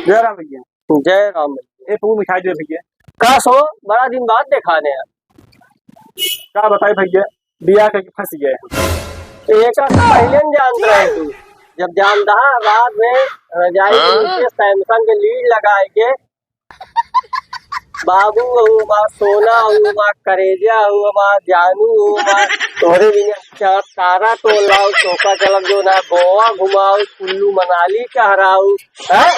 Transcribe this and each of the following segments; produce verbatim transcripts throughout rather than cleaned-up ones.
जय राम भैया। जय राम भैया। ए, तू मिठाई दे भैया। का सो, बड़ा दिन बाद देखाने हैं। का बताई भैया, बियाह करके फंस गए हम। तो एक तो पहले न जानत रहे तू, जब जानत हा, रात में रजाई के नीचे सैमसंग के लीड लगाए के, बाबू हो हमार, सोना हो हमार, करेजा हो हमार, जानू हो हमार, तोहरे बिना चाँद तारा तोलाऊ, चौका चलब जो ना, गोवा घुमाऊ, कुल्लू मनाली टहराऊ, हैं?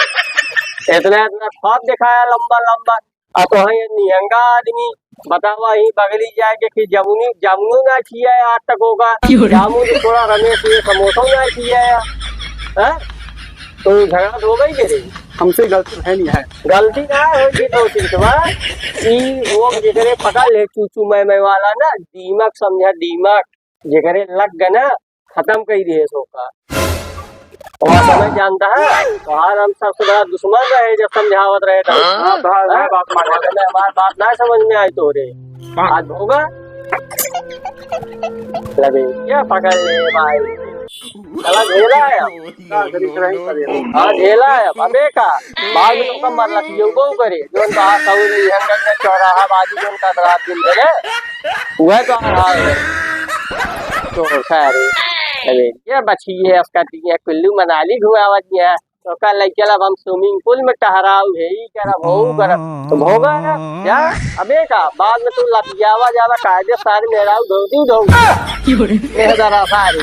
इतना इतना ख्वाब दिखाया लंबा लंबा, आ तो है ये निहंगा आदमी, बतावा ही बगली जाए के कि जमुनी, जामुनो ना खिया है आज तक होगा। क्यों रे? जामुन तो थोड़ा रमेश ये समोसा ना खिया है, हैं? तो झगड़ा तो हो गई के रे? हमसे गलती है नहीं है। गलती ना हो जी तो सिर्फ बा, ई वो जेकरे पकड़ ले चूचू मैं मैं वाला ना, दीमक समझा, दीमक जेकरे लग गए ना, खतम कई दिहे सो का। और समय जानता है, तोहार हम सबसे बड़ा दुश्मन रहे जब समझावत रहे तो। हाँ, तोहार हाँ? बात मान। हमार बात ना समझ में आई तोरे। आज होगा? लगे, क्या पकड़ ले भाई? चला झेला है। हाँ, झेला है। अबे का? बाद में तो कम मरला कि जो वो करे, जोन कहा कहू नहीं, हम गंगा चौराहा बाजू जोन का रात दिन करे। वह तो हाल है। तो सारे, अरे, ये बची है, उसका दिया कुल्लू मनाली घुमावत है। तो कल लइका ला हम swimming pool में टहराऊ है, ई करब, हो करब। तो भोगा ना, जा, अबे का, बाद में तू लतियावा जावा, कायदे सारी मेहराऊ धोती धोऊ। क्यों रे? मेहदरा सारी।